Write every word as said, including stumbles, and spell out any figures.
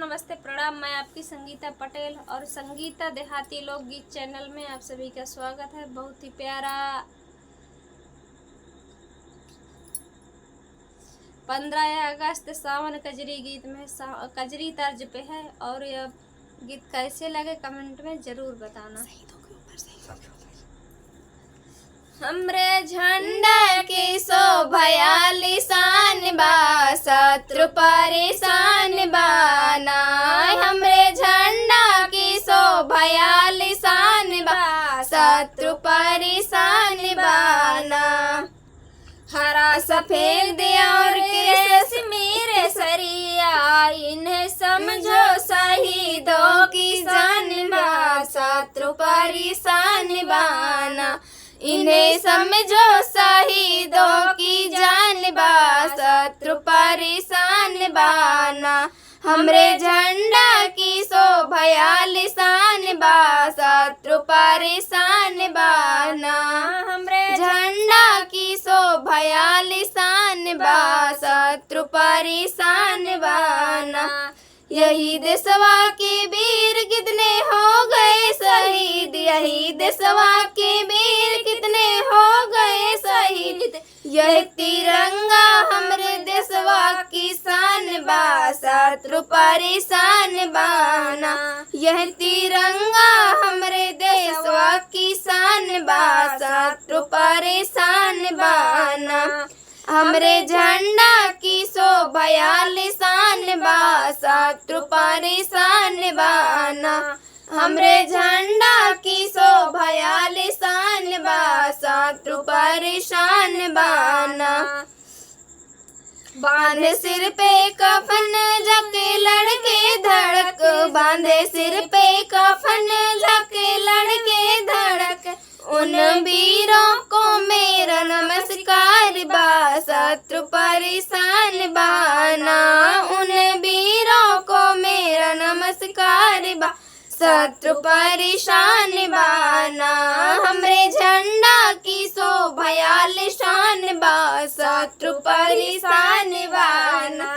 नमस्ते, प्रणाम, मैं आपकी संगीता पटेल और संगीता देहाती लोकगीत चैनल में आप सभी का स्वागत है। बहुत ही प्यारा पन्द्रह अगस्त सावन कजरी गीत में सा-, कजरी तर्ज पे है। और यह गीत कैसे लगे कमेंट में जरूर बताना। हमरे झंडा की शोभा आलीशान बा, शत्रु परेशान बा ना। हमरे झंडा की शोभा आलीशान बा, शत्रु परेशान बा ना। हरा सफेद और रेशमी सरिया, इन्हें समझो शहीदों की शान बा, शत्रु परेशान बा ना। इन्हें समझो शहीदों की जान बा, शत्रु परेशान बा ना। हमरे झंडा की शोभा आलीशान बा, शत्रु परेशान बा ना। हमरे झंडा की शोभा आलीशान बा, शत्रु परेशान बा ना। यही देशवा के वीर कितने हो गए शहीद, यही देशवा के वीर कितने हो गए शहीद। यह तिरंगा हमरे देशवा की शान बा, शत्रु परेशान बा ना। यह तिरंगा हमरे देशवा की शान बा, शत्रु परेशान बा ना। हमरे झंडा की शोभा आलीशान बा, शत्रु परेशान बा ना। हमरे झंडा की शोभा आलीशान बा, शत्रु परेशान बा ना। बांधे सिर पे कफन जाके लड़के धड़क, बांधे सिर पे कफन जाके लड़के धड़क। उन वीरों को मेरा नमस्कार बा, शत्रु परेशान बा ना। उन वीरों को मेरा नमस्कार बा, शत्रु परेशान बा ना। हमरे झंडा की शोभा आलीशान बा, शत्रु परेशान बा ना।